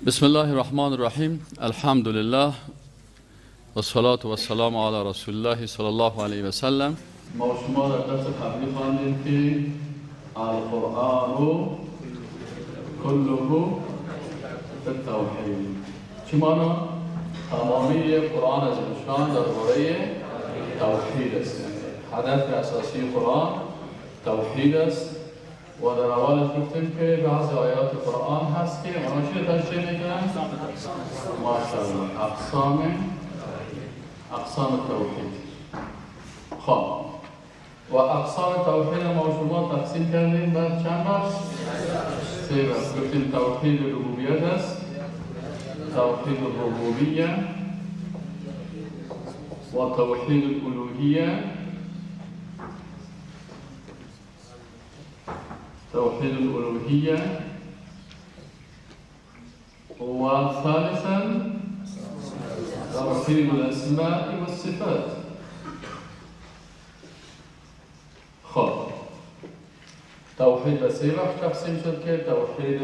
بسم الله الرحمن الرحیم. الحمدلله و الصلاة و السلام علی رسول الله صلی الله علیه و سلم. ما شما در درس قبلی خواندیم که القرآن كله التوحید. چی معنا؟ تمامی قرآن از انشان درباره توحید است. هدف اساسی قرآن توحید است و در اولش گفتیم که بعضی آیات قرآن هست که اونا چی رو تشریح میکنن؟ ماشاءالله اقسام توحید. خب و اقسام توحید ما شما تقسیم کردیم بر چند بخش؟ سه بخش. گفتیم توحید ربوبیت است، توحید الربوبیه و توحید الالوهیه، توحید الالوهیه و ثالثا توحید الاسماء والصفات. خب توحید به سه بخش تقسیم شد که توحید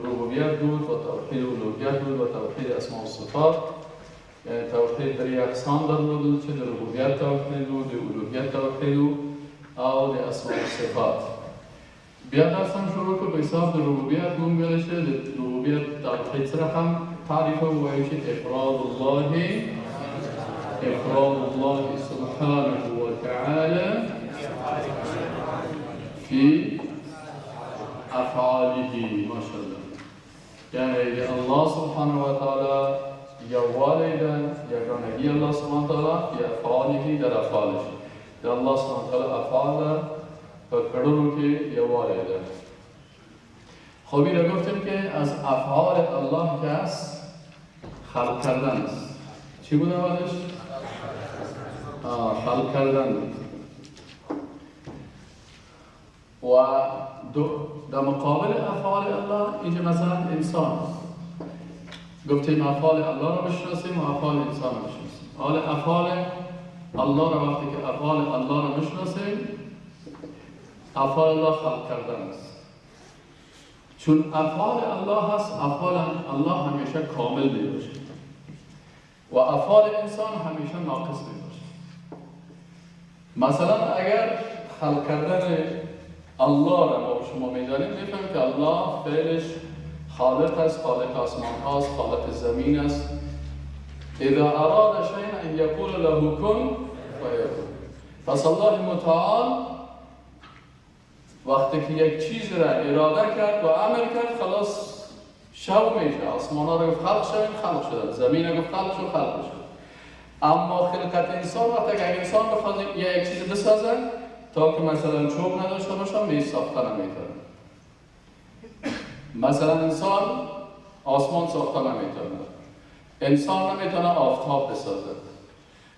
ربوبیت بود و توحید الوهیت بود و توحید اسماء و صفات. یعنی توحید در اقسام در بود، چه در ربوبیت توحید بود، در الوهیت توحید بود او در اسماء و صفات. بیا درس هم شروع که به حساب در ربوبیت مون گلشه. در ربوبیت توحید سر هم تعریف و یعنی افراد الله سبحانه و تعالی في افعاله. ماشاءالله، یعنی الله سبحانه و تعالی یوالی ده، یگانگی الله سبحانه و تعالی فی افعاله، در افعالش، در الله سبحانه و تعالی افعال په کړنو کې یوالی ده. خب اینو گفتیم که از افعال الله که است خلق کردن است. چی بود اولش؟ خلق کردن بود. و در مقابل افعال الله اینجا مثلا انسان است. گفتیم افعال الله رو بشناسیم و افعال انسان رو بشناسیم. حال افعال الله رو وقتی که افعال الله رو بشناسیم، افعال الله خلق کردن است. چون افعال الله هست، افعال الله همیشه کامل می باشه و افعال انسان همیشه ناقص می باشه. مثلا اگر خلق کردن الله را ما شما میدانیم، میفهمیم که الله فعلش خالق است، خالق آسمان هاست، خالق زمین است. اذا اراد شیئا ان یقول له کن فیکون. پس الله متعال وقتی که یک چیز را اراده کرد و امر کرد، خلاص شو میشه. آسمان ها را گفت خلق شویم، خلق شدن. زمین را گفت خلق شو، خلق شد. اما خلقت انسان وقتی که انسان بخواد یک چیز بسازه، تا که مثلا چوب نداشته باشم می ساخته نمیتونه. مثلا انسان آسمان ساخته نمیتونه، انسان نمیتونه آفتاب بسازه.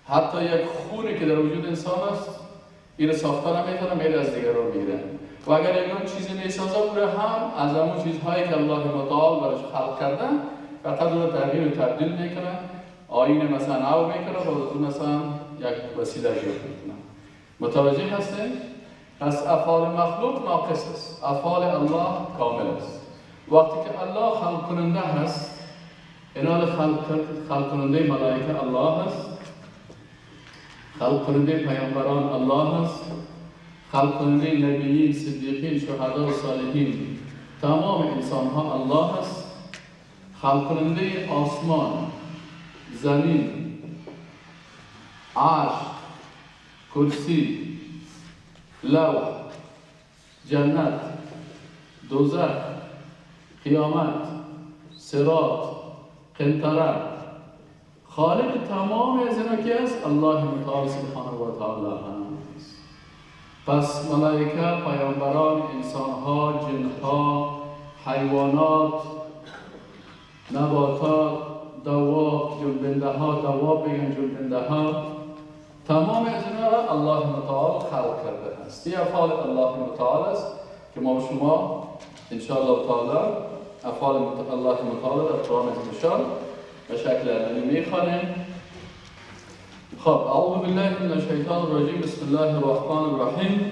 حتی یک خونی که در وجود انسان است این ساخته نمیتونه، میره از دیگران میگیره. و اگر یکان چیزی میسازه، او را هم از همون چیزهایی که الله متعال براش خلق کرده فقط او را تغییر و تبدیل میکنه، آیین مثلا او میکنه و از اون مثلا یک وسیله جور میکنه. متوجه هستیم؟ پس افعال مخلوق ناقص است، افعال الله کامل است. وقتی که الله خلق کننده هست، اینال خلق کننده ملائکه الله هست، خلق کننده پیامبران الله هست، خلق کننده نبیین، صدیقین، شهدا و صالحین، تمام انسان ها الله هست، خلق کننده آسمان، زمین، عرش، کرسی، لوح، جنت، دوزخ، قیامت، صراط، قنطره، خالق تمام از اینا کی است؟ الله متعال سبحانه و تعالی هست. پس ملائکه، پیامبران، انسانها، جنها، حیوانات، نباتات، دواب، جنبنده ها، دواب بگن جنبنده ها، تمام از اینا را الله متعال خلق کرده است. این افعال الله متعال است که ما و شما انشاءالله تعالی افعال الله متعال در قرآن عظیم به شکل عملی میخوانیم. خب اعوذ بالله من الشیطان الرجیم، بسم الله الرحمن الرحیم.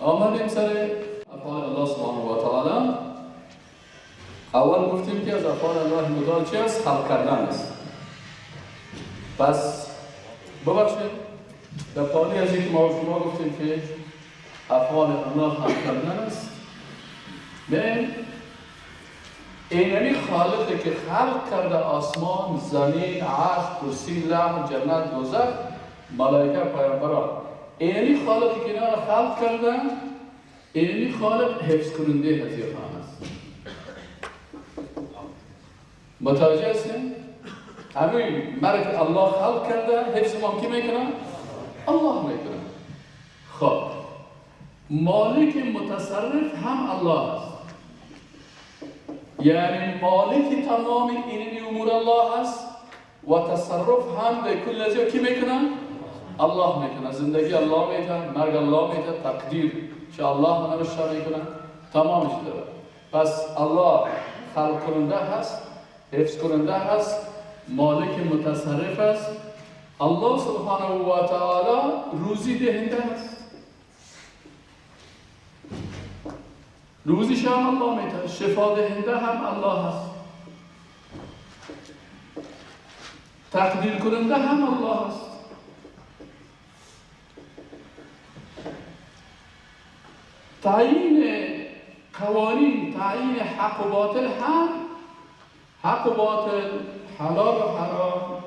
آمدیم سر افعال الله سبحانه و تعالی. اول گفتیم که از افعال الله متعال چی است؟ خلق کردن است. پس ببخشید در پالی از اینکه ما شما گفتیم که افعال الله خلق کردن است، به اینمی خالقی که خلق کرده آسمان، زمین، عرش، کرسی، لوح، جنت، دوزخ، ملائکه، پیامبران، اینمی خالقی که اینا را خلق کرده، اینمی خالق حفظ کننده از اینها است. متوجه هستیم؟ همین مرا که الله خلق کرده حفظ ما کی میکنه؟ الله میکنه. خب مالک متصرف هم الله است، یعنی مالک تمام این امور الله است و تصرف هم به کل از کی میکنه؟ الله میکنه. زندگی الله میکنه، مرگ الله میکنه، تقدیر چه الله نوشته میکنه، تمامش داره. پس الله خلق کننده هست، حفظ کننده هست، مالک متصرف است. الله سبحانه و تعالی روزی دهنده است، روزیش هم الله میده، شفا دهنده هم الله است، تقدیر کننده هم الله است. تعیین قوانین، تعیین حق و باطل هم، حق و باطل، حلال و حرام،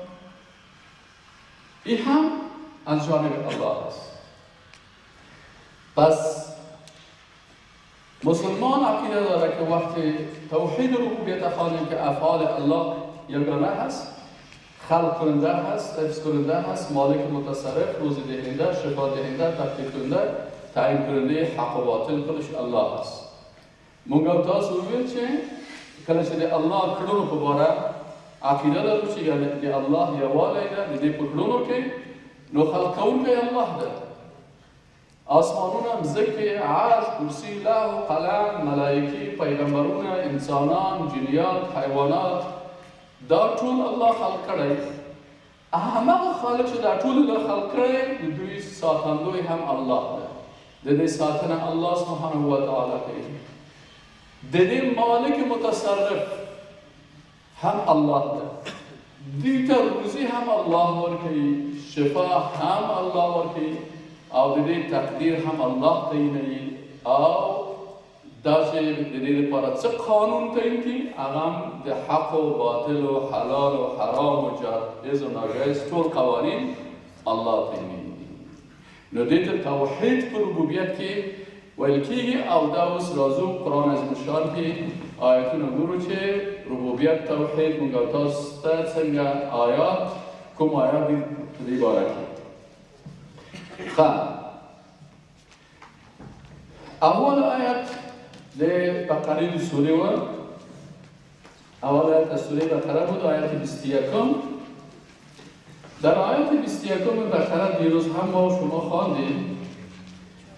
این هم از جانب الله است. پس مسلمان عقیده داره که وقتی توحید ربوبیت خوانیم که افعال الله یگانه هست، خلق کننده هست، حفظ کننده هست، مالک متصرف، روزی دهنده، شفا دهنده، تقدیر کننده، تعیین کننده حق و باطل کلش الله است. مونږ تاسو وویل چې کله چې د الله کړنو په باره عقیده لرو چې د الله یووالی ده د دې په کړنو کې، نو خلق کوونکی الله ده. آسمانونه، مځکې، عرش، کرسی، لوح، قلم، ملائکې، پیغمبرونه، انسانان، جنیات، حیوانات، دا ټول الله خلق کړی. هماغه خالق چې دا ټول الله خلق کړی، د دوی ساتندوی هم الله ده. د دې ساتنه الله سبحانه وتعالی کوي. د دې مالک متصرف هم الله ده. دوی ته روزي هم الله ورکوي، شفا هم الله ورکوي، او د دې تقدیر هم الله تعینوي، او دا چې د دې لپاره څه قانون تعین کړي هغه هم د حق و باطل و حلال و حرام و جایز و ناجایز ټول قوانین الله تعینوي. نو دې ته توحید په ربوبیت کې ویل کېږي. او دا اوس راځو قرآن عظیم الشان کې آیتونه ګورو چې ربوبیت توحید موږ او تاسو ته څنګه آیات، کوم آیات دي په دې باره کې. اول آیت د بقرې د سورې و، اول آیت از سوره بقره بود، آیت 21. در آیت 21 بقره دیروز هم ما شما خواندیم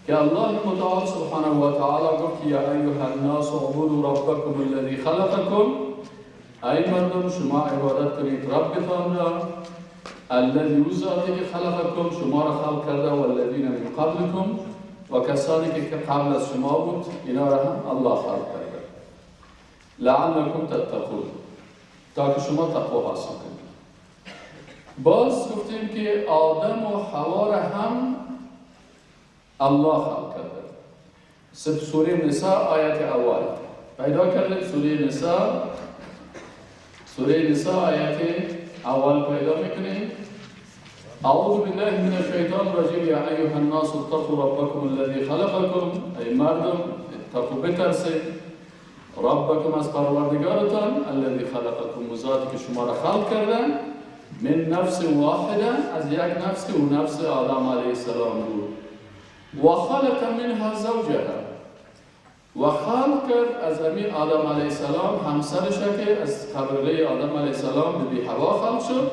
که الله متعال سبحانه و تعالی گفت یا ایها الناس اعبدوا ربکم الذی خلقکم، ای مردم شما عبادت کنید ربتان را، الذی او ذاتی که خلقکم شما را خلق کرده، والذین من قبلکم و کسانی که قبل از شما بود اینا را هم الله خلق کرده، لعلکم تتقون، تا که شما تقوا حاصل کنید. باز گفتیم که آدم و حوا را هم الله خلق کرده. سوره نساء آیت اول پیدا کردیم. سوره نساء، سوره نساء آیت اول پیدا میکنیم. اعوذ بالله من الشیطان الرجیم یا ایها الناس اتقوا ربکم الذی خلقکم، ای مردم اتقوا بترسید، ربکم از پروردگارتان، الذی خلقکم ذاتی که شما را خلق کرده، من نفس واحده، از یک نفس که او نفس آدم علیه السلام بود، و خلق منها زوجها، و خلق کرد از امین آدم علیه السلام همسرش که از قبرله آدم علیه السلام به بی حوا خلق شد.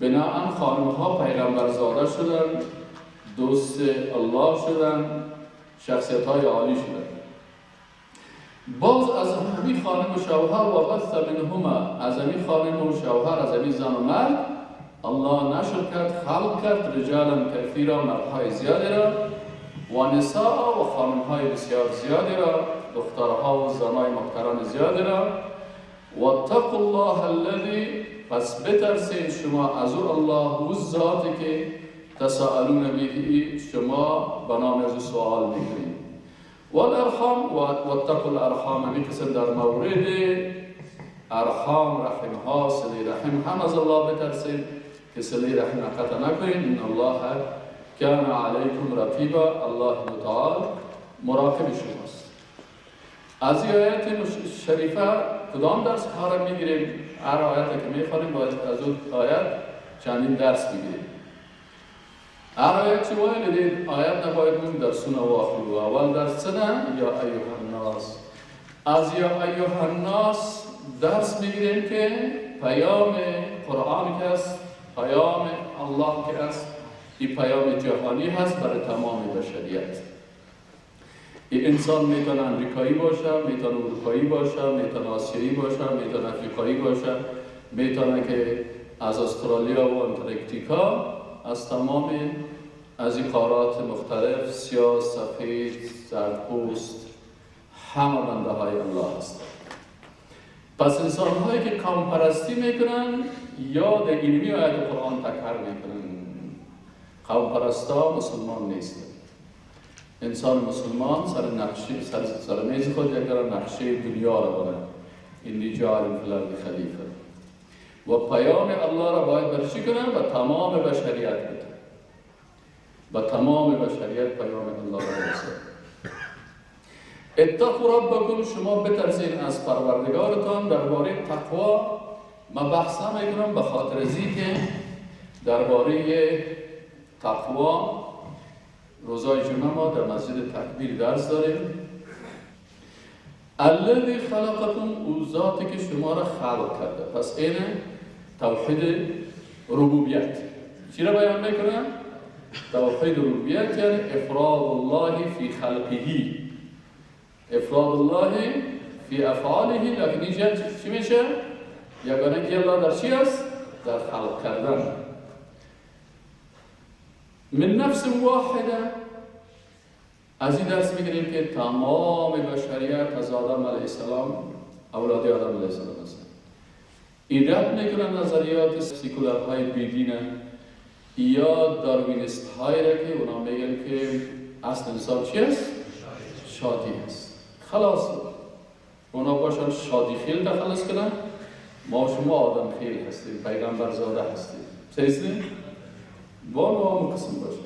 بناهن خانمها پیغمبرزاده شدن، دوست الله شدن، شخصیت های عالی شدن. باز از همین خانم و شوهر و بث منهما، از همین خانم و شوهر، از همین زن و مرد الله نشر کرد، خلق کرد رجالا کثیرا، مردهای زیادی را، و نساء و خانمهای بسیار زیادی را. دخترها و زنای محترم زیاد را. واتقوا الله الذي، پس بترسین شما از او الله و ذاتی که تساءلون به، شما به نام از سوال میکنید. والارحام واتقوا الارحام، همین قسم در مورد ارحام، رحم ها، صله رحم هم از الله بترسید که صله رحم قطع نکنید. ان الله کان علیکم رقیبا، الله متعال مراقب شماست. از این آیت شریفه کدام درس ها را میگیریم؟ هر آیت که میخوانیم باید از اون آیت چندین درس بگیریم. هر آیت چی باید دید؟ آیت نباید اون درسونه واخلو. اول درس چه؟ یا ایها الناس. از یا ایها الناس درس میگیریم که پیام قرآن که است، پیام الله که است، این پیام جهانی هست برای تمام بشریت. این انسان میتونه امریکایی باشه، میتونه اروپایی باشه، میتونه آسیایی باشه، میتونه افریقایی باشه، میتونه که از استرالیا و آنتارکتیکا، از تمام از این قارات مختلف، سیاه، سفید، زردپوست، همه بنده های الله هستند. پس انسان هایی که قوم پرستی میکنن یا در علمی آیت قرآن تکرر میکنن، قوم پرستا مسلمان نیستند. انسان مسلمان سر نقشه، سر میز خود یک نقشه دنیا را داره، انی جاعل فی الارض خلیفه، و پیام الله را باید برچی کنه؟ و تمام بشریت بده، و تمام بشریت پیام الله را برسه. اتقوا ربکم، شما بترسین از پروردگارتان. درباره تقوا ما بحث نمیکنم به خاطر از اینکه درباره تقوا روزای جمعه ما در مسجد تکبیر درس داریم. الذی خلقکم، او ذاتی که شما را خلق کرده. پس این توحید ربوبیت چی را بیان میکنه؟ توحید ربوبیت یعنی افراد الله فی خلقه، افراد الله فی افعاله. لکن اینجا چی میشه؟ یگانه که الله در چی است؟ در خلق کردن. من نفس واحده، از این درس میگیریم که تمام بشریت از آدم علیه السلام، اولاد آدم علیه السلام هستند. این رد میکنن نظریات سیکولرهای بیدینه یا داروینیست هایی را که اونا میگن که اصل انسان چی است؟ شادی است. خلاص اونا باشن شادی خیل تخلص کنن، ما شما آدم خیل هستیم، پیغمبر زاده هستیم. صحیح؟ با ما هم قسم باشه.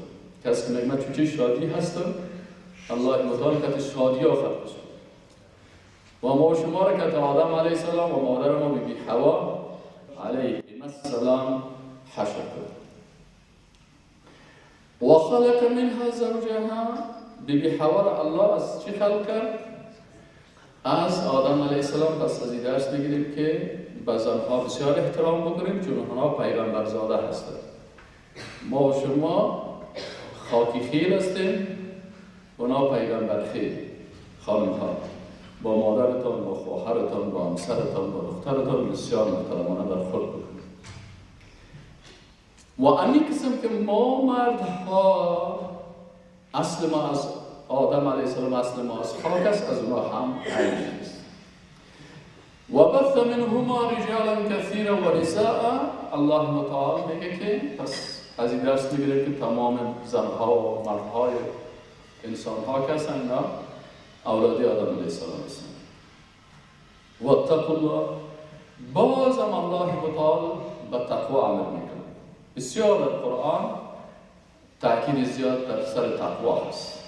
کسی که میگه من چوچه شادی هستم، الله متعال که شادی آخر باشه. و ما شما را که آدم علیه السلام و مادر ما بی حوا علیه السلام حشر کرد. و خلق منها زوجها، بی حوا را الله از چی خلق کرد؟ از آدم علیه السلام. پس از این درس بگیریم که به زنها بسیار احترام بکنیم چون آنها پیغمبر زاده هستند. ما و شما خاکی خیل هستیم، اونا پیغمبر خیل. خانم ها با مادرتان، با خواهرتان، با همسرتان، با دخترتان بسیار محترمانه برخورد بکنید. و امی قسم که ما مردها اصل ما از آدم علیه السلام، اصل ما از خاک است، از اونا هم عین است. و بث منهما رجالا کثیرا و نساء، الله متعال میگه که پس از این درس میگیره که تمام زنها و مردهای انسانها که هستند اولاد آدم علیه السلام هستند. و اتقوا الله، بازم الله متعال به تقوا امر میکنه. بسیار در قرآن تاکید زیاد در سر تقوا هست.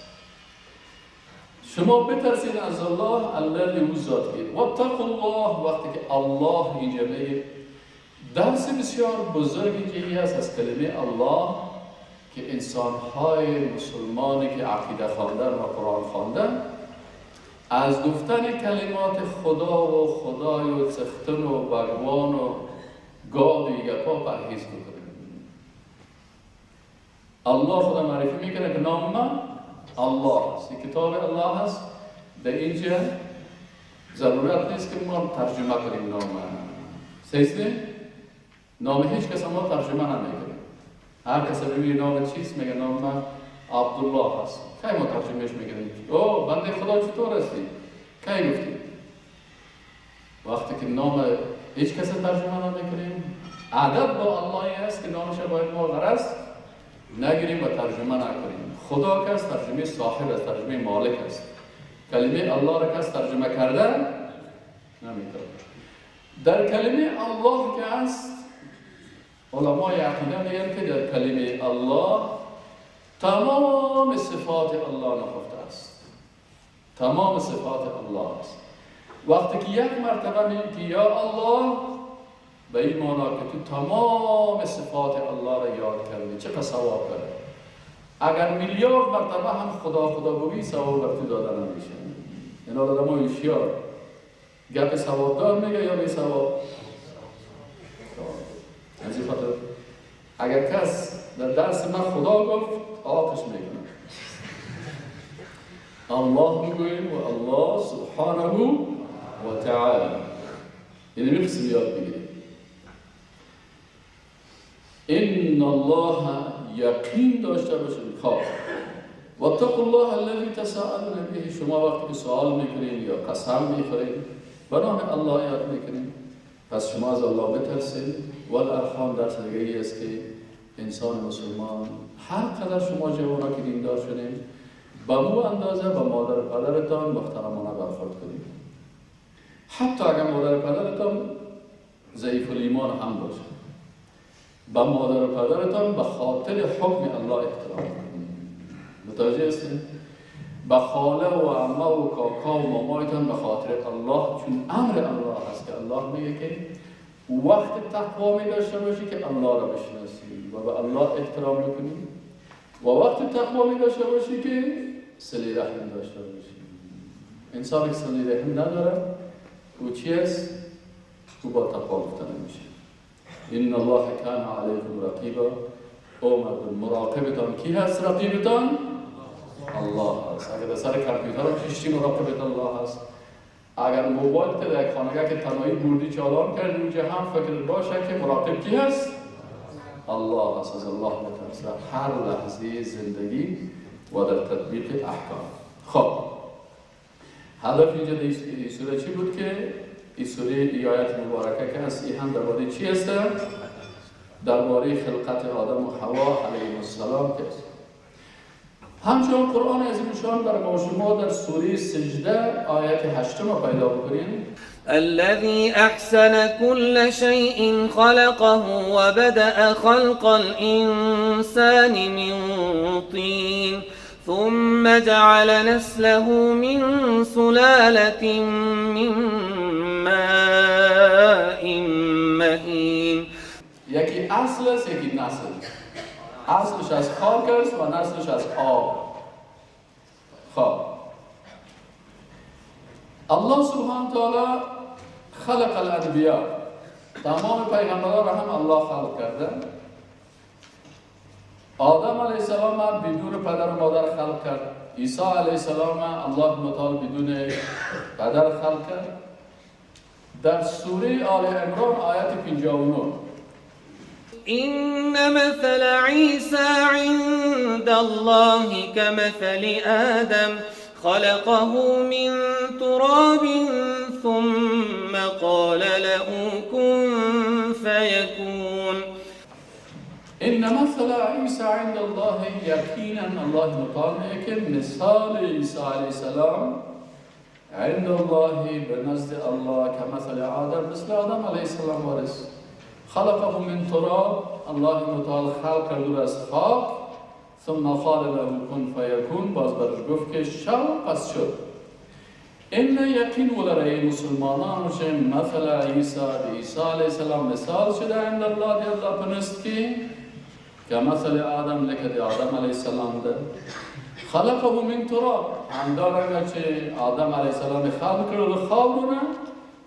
شما بترسید از الله الذی او ذات که و اتقوا الله. وقتی که الله اینجا میگه، درس بسیار بزرگی که ای هست از کلمه الله که انسانهای مسلمانی که عقیده خواندن و قرآن خواندن از گفتن کلمات خدا و خدای و څښتن و بگوان و گاد و گپا پرهیز بکنه. الله خدا معرفی میکنه که نام من الله است، این کتاب الله است. در اینجا ضرورت نیست که ما ترجمه کنیم نام من. صحیح؟ نام هیچ کس ما ترجمه نمیکنیم. هر کس ببینی نام چیست میگه نام من عبدالله هست. کی ما ترجمهش میکنیم؟ او بنده خدا چطور هستی؟ کی گفتیم؟ وقتی که نام هیچ کس ترجمه نمیکنیم، ادب با اللهی است که نامش باید ما غرض نگیریم و ترجمه نکنیم. خدا کس ترجمه صاحب است، ترجمه مالک است. کلمه الله را کس ترجمه کرده نمیتونه. در کلمه الله که است، علمای عقیده میگن که در کلمه الله تمام صفات الله نهفته است، تمام صفات الله است. وقتی که یک مرتبه میگی که یا الله، به این معنا که تو تمام صفات الله را یاد کردی، چه ثواب داره. اگر میلیارد مرتبه هم خدا خدا بگی، ثواب بر تو داده نمیشه. این آدم هوشیار گپ ثواب دار میگه یا بی ثواب؟ از این خاطر اگر کس در درس من خدا گفت، آتش میکنه. الله میگوییم و الله سبحانه و تعالی. یعنی میخواستیم یاد بگیریم. ان الله یقین داشته باشید. خب واتقوا الله الذي تساءلون به. شما وقتی که سوال میکنین یا قسم میخورین به نام الله یاد میکنین، پس شما از الله بترسید. والارحام درس دیگه است که انسان مسلمان هر قدر شما جوانا که دیندار شدین، به مو اندازه به مادر و پدرتان محترمانه برخورد کنید. حتی اگر مادر و پدرتان ضعیف الایمان هم باشه، به مادر و پدرتان به خاطر حکم الله احترام کنید. متوجه هستید؟ به خاله و عمه و کاکا و مامایتان به خاطر الله، چون امر الله است که الله میگه که وقت تقوا می داشته باشی که الله را بشناسی و به الله احترام بکنی، و وقت تقوا می داشته باشی که صله رحم داشته باشی. انسان که صله رحم نداره او چی است؟ او با تقوا گفته نمیشه. ان الله کان علیکم رقیبا. او مردم مراقبتان کی هست؟ رقیبتان الله هست. اگر در سر کامپیوتر هم مراقبت الله هست. اگر موبایل که در خانگاه که تنهایی بردی چالان کردی، اونجا هم فکر باشه که مراقب کی هست؟ الله هست. از الله بترس هر لحظه زندگی و در تطبیق احکام. خب هدف اینجا در سوره چی بود که این سوره ای آیت مبارکه که هست، این هم درباره چی هست؟ درباره خلقت آدم و حوا علیهم السلام که است. همچنان قرآن عظیم شان برای ما شما در سوره سجده آیت 8 پیدا بکنیم. الذي أحسن كل شيء خلقه وبدأ خلق الإنسان من طين ثم جعل نسله من سلالة من ماء مهين. یکی اصل است، یکی نسل. اصلش از خاک است و نسلش از آب. خب الله سبحانه تعالی خلق الانبیاء، تمام پیغمبران را هم الله خلق کرده. آدم علیه السلام هم بدون پدر و مادر خلق کرد. عیسی علیه السلام الله متعال بدون پدر خلق کرد. در سوره آل عمران آیت 59 إن مثل عيسى عند الله كمثل آدم خلقه من تراب ثم قال له كن فيكون. إن مثل عيسى عند الله یقینا الله متعال میگه که مثال عیسی علیه السلام عند الله به نزد الله كمثل آدم، مثل آدم علیه السلام وارث. خلقه من تراب، الله متعال خلق کرد از خاک. ثم قال له کن فیکون، باز برش گفت که شو، پس شد. این یقین ولرای مسلمانان چه مثل عیسی عیسی علیه السلام مثال شده عند الله دی الله پنست که مثل آدم لکه دی آدم علیه السلام ده. خلقه من تراب، همدارنگه چه آدم علیه السلام خلق کرد خاورونه.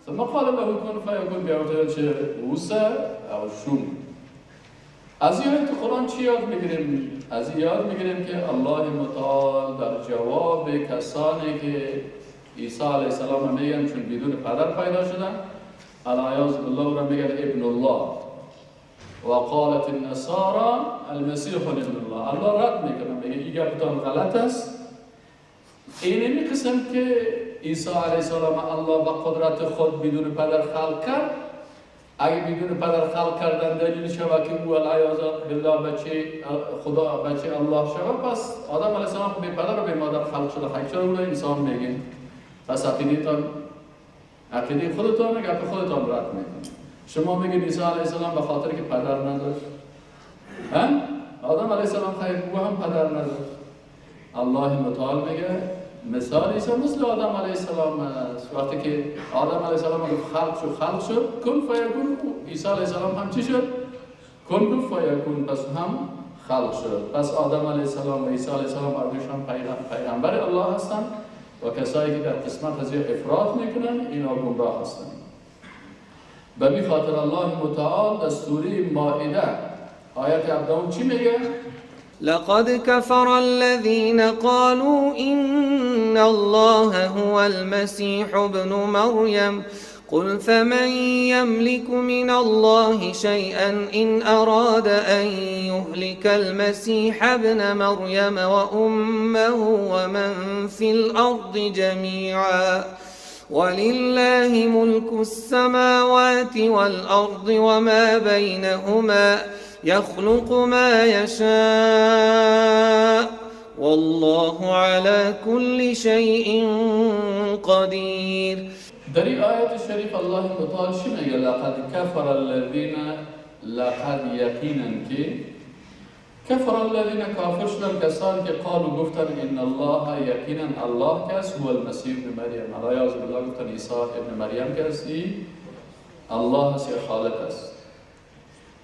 ثم قال له کن فیکون، بیاورده چه اوسه او شوم. از این آیت قرآن چی یاد میگیریم؟ از این یاد میگیریم که الله متعال در جواب کسانی که عیسی علیه السلام میگن چون بدون پدر پیدا شدن، العیاذ بالله را میگن ابن الله و قالت النصارى المسیح ابن الله. الله رد میکنه، میگه این گپتان غلط است. اینمی قسم که عیسی علیه السلام الله با قدرت خود بدون پدر خلق کرد، اگه بدون پدر خلق کردن دلیل شود که او العیاذ بالله بچه خدا، بچه الله شود، پس آدم علیه السلام به پدر و به مادر خلق شده، خب چرا او را انسان میگین؟ پس عقیده‌تان، عقیده خودتان گپ خودتان رد میکنید. شما میگید عیسی علیه السلام به خاطر که پدر نداشت، آدم علیه السلام خیر او هم پدر نداشت. الله متعال میگه مثال عیسی مثل آدم علیه السلام است. وقتی که آدم علیه السلام گفت خلق شد، خلق شد، کن فیکون، عیسی علیه السلام هم چی شد؟ کن گفت فیکون، پس هم خلق شد. پس آدم علیه السلام و عیسی علیه السلام هر دوشان پیغمبر الله هستند و کسایی که در قسمت از افراط میکنن اینا گمراه هستند. به می خاطر الله متعال در سوره مائده آیت 17 چی میگه؟ لقد كفر الذين قالوا إن الله هو المسيح ابن مريم قل فمن يملك من الله شيئا إن أراد أن يهلك المسيح ابن مريم وأمه ومن في الأرض جميعا ولله ملك السماوات والأرض وما بينهما يخلق ما يشاء والله على كل شيء قدير. در این آیت شریف الله متعال چی میگه؟ لقد کفر الذین، لقد یقینا که کفر الذین کافر شدن کسانی که قالوا گفتن ان الله یقینا الله کس هو المسیح ابن مریم، العیاذ بالله گفتن عیسی ابن مریم کسی الله است یا خالق است.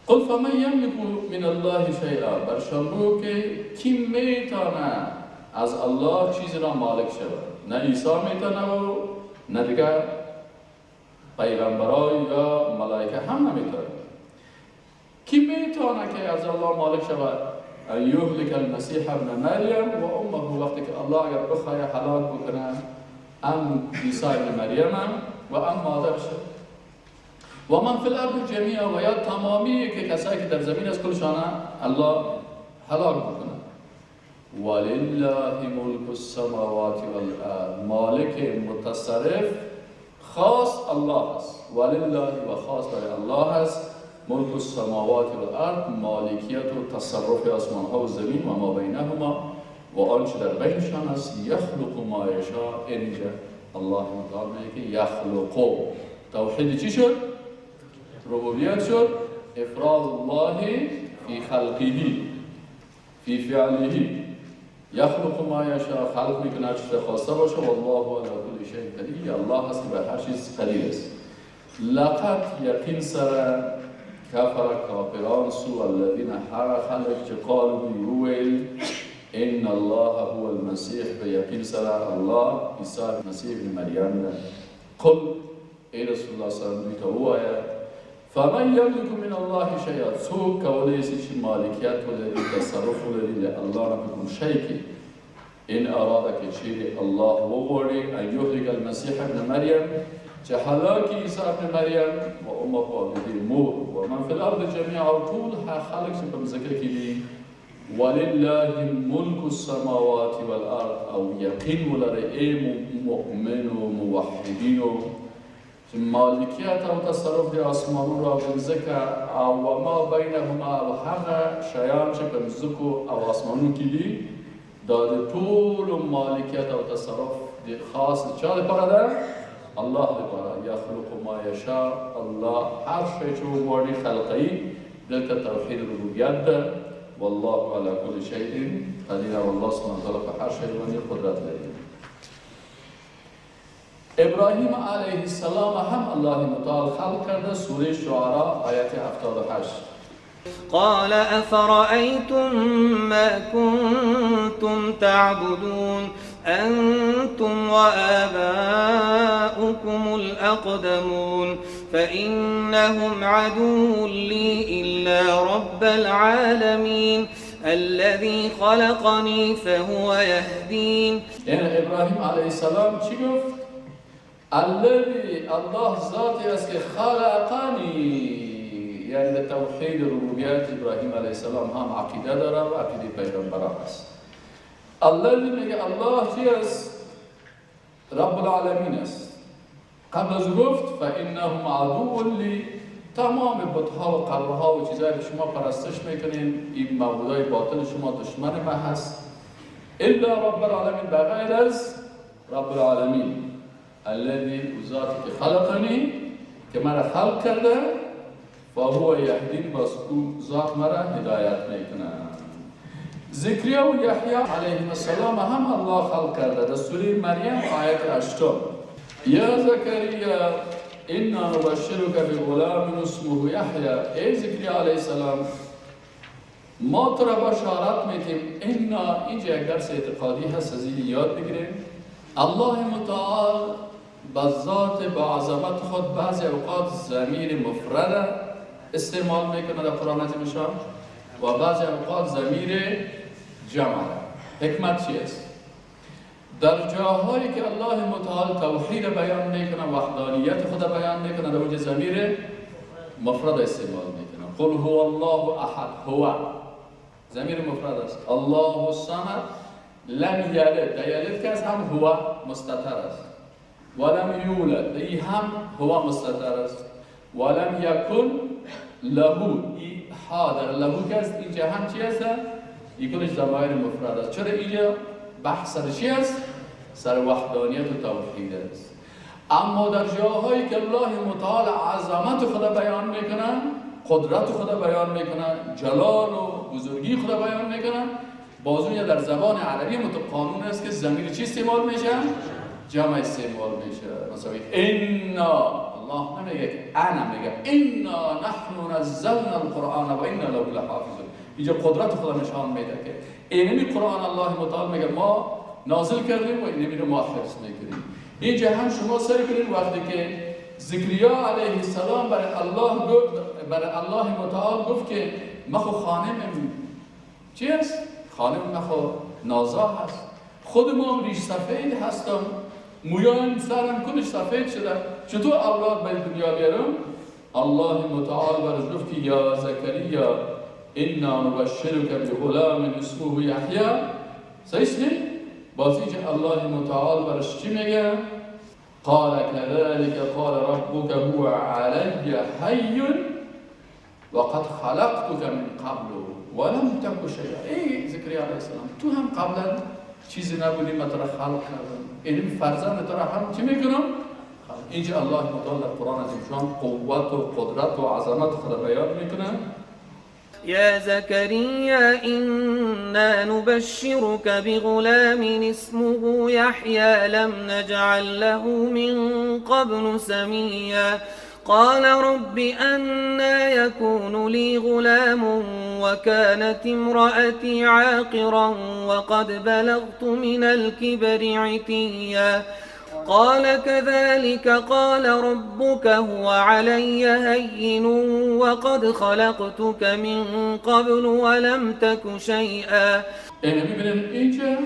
قل فمن یملک من الله شیئا، برشان بگو که کی میتونه از الله چیزی را مالک شود؟ نه عیسی میتونه و نه دیگر پیغمبرای یا ملائکه هم نمیتونه. کی میتونه که از الله مالک شود؟ ان یهلک المسیح ابن مریم و امه، وقتی که الله اگر بخواه هلاک بکنه ام عیسی ابن مریم و ام مادرش و من فی الارض جمیعا، و یا تمامی که کسایی که در زمین از کلشانه الله هلاک بکنه. ولله ملک السماوات والارض، مالک متصرف خاص الله است. ولله و خاص برای الله است ملک السماوات والارض، مالکیت و تصرف آسمان ها و زمین و ما بینهما و آنچه در بینشان است. یخلق ما یشاء، اینجا الله متعال میگه که یخلق، توحید چی شد؟ ربوبیت شد، افراد الله فی خلقه فی فعله، یخلق ما یشاء، خلق میکنه هر چیز خواسته باشه. والله علی کل شیء قدیر، الله هست که بر هر چیز قدیر است. لقد یقین سر کفر کافران سو الذین هر خلق که قالوا ویل ان الله هو المسیح، به یقین سر الله عیسی مسیح ابن مریم. قل ای رسول الله صلی الله علیه و آله فمن یملک من الله شیئا، څوک کولی شي چې مالکیت ولري تصرف ولري له الله نه په کوم شی کې، ان اراده که چیرې الله وغواړي ان یهلک المسیح ابن مریم، چې هلاک عیسی ابن مریم و امه او د دې مور و من فی الارض جمیعا، او ټول هغه خلک چې په مځکه کې دي. ولله ملک السماوات والارض، او یقین ولرئ ای مؤمن و موحدین چې مالکیت او تصرف د آسمانونو او د مځکه او ما بینهما او هغه شیان چې په مځکو او آسمانونو کې دي، دا د ټولو مالکیت او تصرف د خاص چا لپاره ده؟ الله لپاره. یخلق ما یشاء، الله هر شی چې وغواړي خلقوي. دلته توحید ربوبیت ده. والله علی کل شیء قدیر، او الله سبحانه وتعالی په هر شی باندې قدرت لري. ابراهیم علیه السلام هم الله متعال خلق کرده. سوره شعراء آیت 78 قال افرأيتم ما كنتم تعبدون أنتم وآباؤكم الأقدمون فإنهم عدو لي إلا رب العالمين الذي خلقني فهو يهدين. یعنی ابراهیم علیه السلام چی گفت؟ الذي الله ذاتی است که خلقنی، یعنی توحید ربوبیت ابراهیم علیه السلام هم عقیده داره و عقیده پیغمبران است. الذي میگه الله چی است؟ رب العالمین است. قبل از گفت فانهم عدو لی، تمام بت‌ها و قبرها و چیزایی که شما پرستش میکنین، این معبودای باطل شما دشمن ما هست، الا رب العالمین، بغیر از رب العالمین الذی، ذاتی که خلقنی، که مرا خلق کرده، فهو یهدین، باز او ذات مرا هدایت میکنه. زکریا و یحیی علیهم السلام هم الله خلق کرده. در سوره مریم آیت 8، یا زکریا انا نبشرک بغلام اسمه یحیی. ای زکریا علیه السلام، ما تو را بشارت میتیم. انا، اینجا یک درس اعتقادی هست، از این یاد بگیریم. الله متعال به ذات با عظمت خود بعضی اوقات ضمیر مفرد استعمال میکنه در قرآن عظیم شان و بعضی اوقات ضمیر جمع. حکمت چی است؟ در جاهایی که الله متعال توحید بیان میکنه، وحدانیت خود بیان میکنه، در اونجا ضمیر مفرد استعمال میکنه. قل هو الله احد، هو ضمیر مفرد است. الله الصمد لم یلد، در یلد که از هم هو مستتر است، ولم یولد، در هم هو مستتر است، ولم یکن له، ای ها در له که است، اینجا هم چی است؟ این کلش ضمایر مفرد است. چرا اینجا بحث سر چی است؟ سر وحدانیت و توحید است. اما در جاهایی که الله متعال عظمت خدا بیان میکنه، قدرت خدا بیان میکنه، جلال و بزرگی خدا بیان میکنه، باز اونجا در زبان عربی متقانون است که ضمیر چی استعمال میشه؟ جمع استعمال میشه. مثلا انا، الله نمیگه که انا، میگه انا نحن نزلنا القرآن و انا له لحافظون. اینجا قدرت خدا نشان میده که اینمی قرآن الله متعال میگه ما نازل کردیم و اینمی رو ما حفظ میکنیم. اینجا هم شما سعی کنید وقتی که زکریا علیه السلام برای الله گفت، برای الله متعال گفت که ما خو خانم چی است؟ خانم ما خو نازا هست، خود ما ریش سفید هستم، مویان سرم کلش سفید شده، چطور اولاد به دنیا بیارم؟ الله متعال برش گفت که یا زکریا انا نبشرک بغلام اسمه یحیی. صحیح نی؟ باز اینجا الله متعال برش چی میگه؟ قال كذلك قال ربك هو علي هين وقد خلقتك من قبل ولم تك شيئا. ای زکریا علیه السلام، تو هم قبلا چیزی نبودی، من تو را خلق کردم، این فرزند تو را هم چی میکنم؟ اینجا الله متعال در قرآن عظیم شان قوت و قدرت و عظمت خدا بیان میکنه. يا زكريا إنا نبشرك بغلام اسمه يحيى لم نجعل له من قبل سميا قال رب أنى يكون لي غلام وكانت امرأتي عاقرا وقد بلغت من الكبر عتيا قال كذلك قال ربك هو علي هين وقد خلقتك من قبل ولم تك شيئا. اینو میبینیم اینجا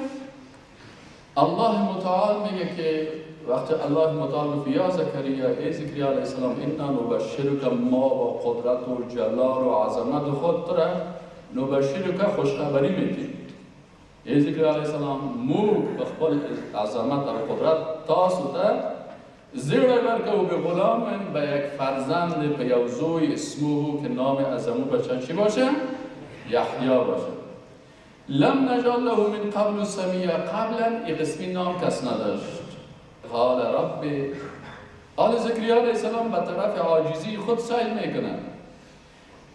الله متعال میگه که وقتی الله متعال گفت یا زکریا، ای زکریا علیه السلام، انا نبشرک، ما با قدرت و جلال و عظمت خود را نبشرک، خوشخبری میدیم. ای زکریا علیه السلام، موږ په خپل عظمت و قدرت تاسو ته زیری ورکوو به غلام، به یک فرزند، به یو زوی، اسمه که نام از امو بچه چی باشه؟ یحیی باشه. لم نجعل له من قبل سمیا، قبلا این قسمی نام کس نداشت. قال رب، آل زکریا علیه السلام به طرف عاجزی خود سعی میکنه،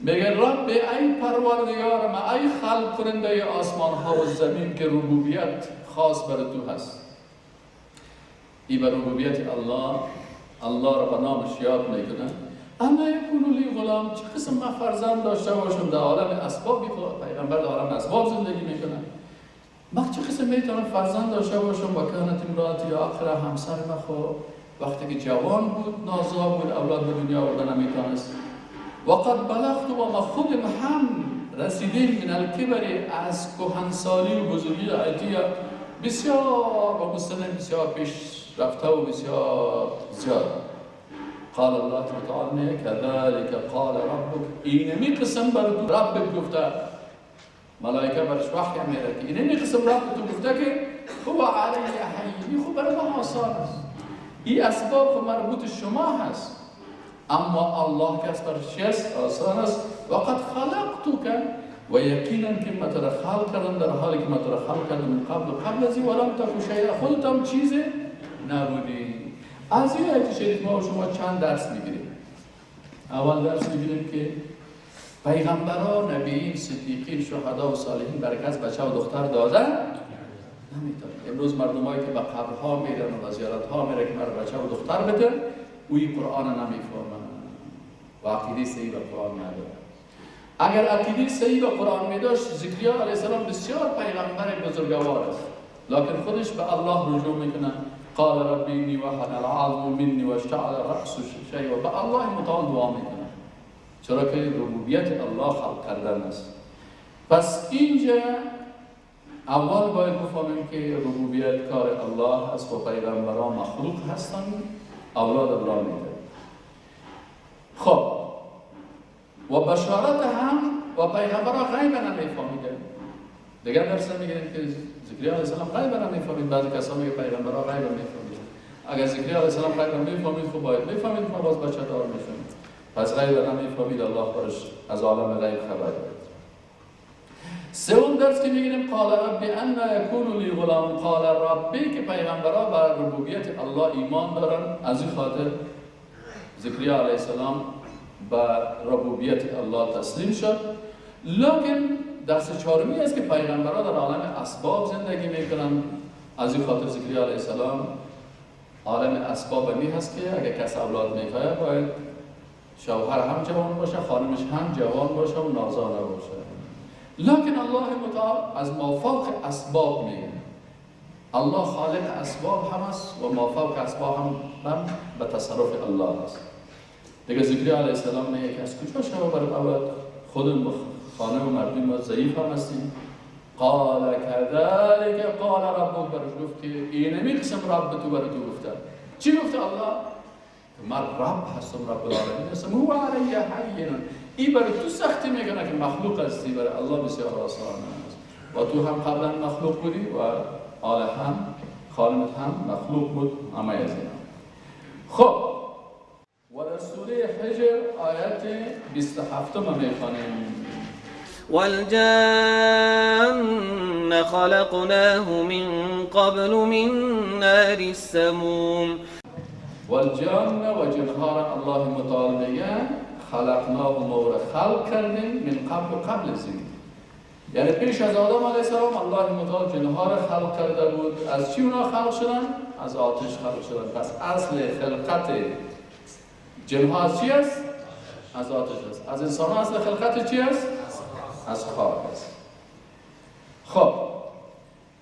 میگه رب، ای پروردگار ما، ای خلق کننده آسمان ها و زمین که ربوبیت خاص بر تو هست. ای بر ربوبیت الله، الله را به نامش یاد میکنه. انا یکون لی غلام، چه قسم من فرزند داشته باشم در عالم اسباب؟ پیغمبر در عالم اسباب زندگی میکنه، من چه قسم میتونم فرزند داشته باشم؟ و کانت امرأتی عاقرا، همسر من خب وقتی که جوان بود نازا بود، اولاد به دنیا آوردن نمیتونست. وقد بلغت، و ما خودم هم رسیدیم، من الکبر، از کهنسالی و بزرگی عتیه بسیار و مسلم بسیار پیش رفته و بسیار زیاد. قال الله تعالی كذلك قال ربك، اینمی قسم بر ربت گفته، ملائکه برش وحی میره که اینمی قسم رب تو گفته که هو علی هین، خب برای ما آسان است، این اسباب مربوط شما هست، اما الله که از بر چی است؟ آسان است. و قد خلقتک، و یقینا که ما تو را خلق کردم، در حالی که ما تو را خلق کردم من قبل از این، ولم تک شیئا، خودت هم چیز نبودی. از این آیت شریف ما و شما چند درس میگیریم. اول درس میگیریم که پیغمبران، نبیین، صدیقین، شهدا و صالحین برکت بچه و دختر دادن نمیتونن. امروز مردمایی که به قبرها میرن و زیارتها میرن که مرا بچه و دختر بده، اوی قرآن نمیفهمن و عقیده صحیح به قرآن ندارن. اگر عقیده صحیح به قرآن میداشت، زکریا علیه السلام بسیار پیغمبر بزرگوار است، لکن خودش به الله رجوع میکنه. قال ربی انی وهن العظم منی واشتعل الرأس شیبا، به الله متعال دعا میکنه، چرا که ربوبیت الله خلق کردن است. پس اینجا اول باید بفهمیم که ربوبیت کار الله است و پیغمبران مخلوق هستند، اولاد الله میده. خب و بشارت هم و پیغمبران غیب نمیفهمیدن. دیگر درس میگیریم که زکریا علیه السلام غیب نمیفهمید. بعضی کسا میگه پیغمبران غیب نمیفهمید. اگر زکریا علیه السلام غیب نمیفهمید، خب باید میفهمید ما باز بچه دار میشیم. پس غیب نمیفهمید، الله برش از عالم غیب خبر داد. سوم درس که میگیریم قال ربی انا یکون لی غلام. قال ربی که پیغمبران بر ربوبیت الله ایمان دارن، از این خاطر زکریا علیه السلام به ربوبیت الله تسلیم شد. لکن درس چهارمی است که پیغمبران در عالم اسباب زندگی میکنن، از این خاطر زکریا علیه السلام عالم اسباب می هست که اگر کس اولاد میخواد باید شوهر هم جوان باشه، خانمش هم جوان باشه و نازا نباشه. لکن الله متعال از مافوق اسباب میگه. الله خالق اسباب هم است و مافوق اسباب هم به تصرف الله است. دیگه زکریا علیه السلام میگه که از کجا شما برای اولاد خودم خانم و مردم ما ضعیف هم هستیم. قال كذلك قال ربک، برش گفت که اینمی قسم رب تو برای تو گفته. چی گفته الله؟ من رب هستم، رب العالمین هستم. هو علی هین، این برای تو سختی میکنه که مخلوق هستی، برای الله بسیار آسان است. و تو هم قبلا مخلوق بودی و آل هم خانمت هم مخلوق بود، همه از اینا. خب و در سوره حجر آیت 27 میخوانیم. والجان خلقناه من قبل من نار السموم. والجان و جنها الله متعال میگه خلقناه، ما را خلق کردیم، من قبل، قبل از این، یعنی پیش از آدم علیه السلام الله متعال جنها را خلق کرده بود. از چی اونا خلق شدن؟ از آتش خلق شدن. پس اصل خلقت جنها از چی است؟ از آتش است. از انسان ها اصل خلقت چی است؟ از خاک است. خب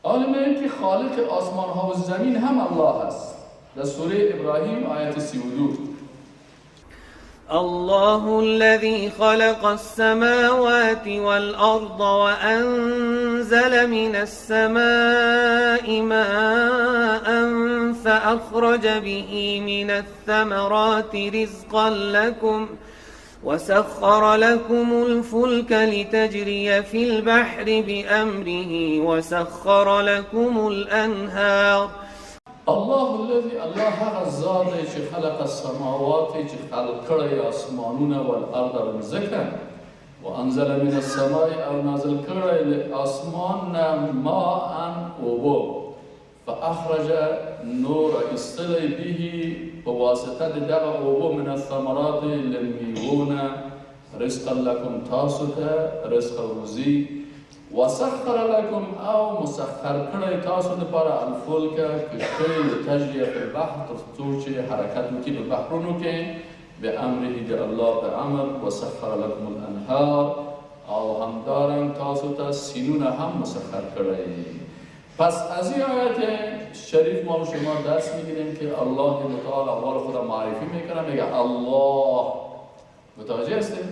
عالمه که خالق آسمان ها و زمین هم الله است. در سوره ابراهیم آیت 32 الله الذي خلق السماوات والأرض وأنزل من السماء ماء فأخرج به من الثمرات رزقا لكم وسخر لكم الفلك لتجري في البحر بأمره وسخر لكم الأنهار. الله الذي، الله هغه ذات دی چې خلق السماوات، چې خلق کړی آسمانونه، والارض او مځکه، وانزل من السماء او نازل کړی له آسمان نه ماء اوبه، فاخرج نور ایستلی به په واسطه د دغه اوبو من الثمرات له میوو نه رزقا لکم، تاسو ته رزق او روزي، وسخر لكم او مسخر کړی تاسو لپاره الفلک کشتۍ لتجري فی البحر، تر څو چې حرکت وکړي په بحرونو کې بامره د الله په امر، وسخر لكم الانهار او همدارنګ تاسو ته سیندونه هم مسخر کړی. پس از این آیت شریف ما و شما درس میگیریم که الله متعال اول خدا معرفی میکنه، میگه الله. متوجه هستیم؟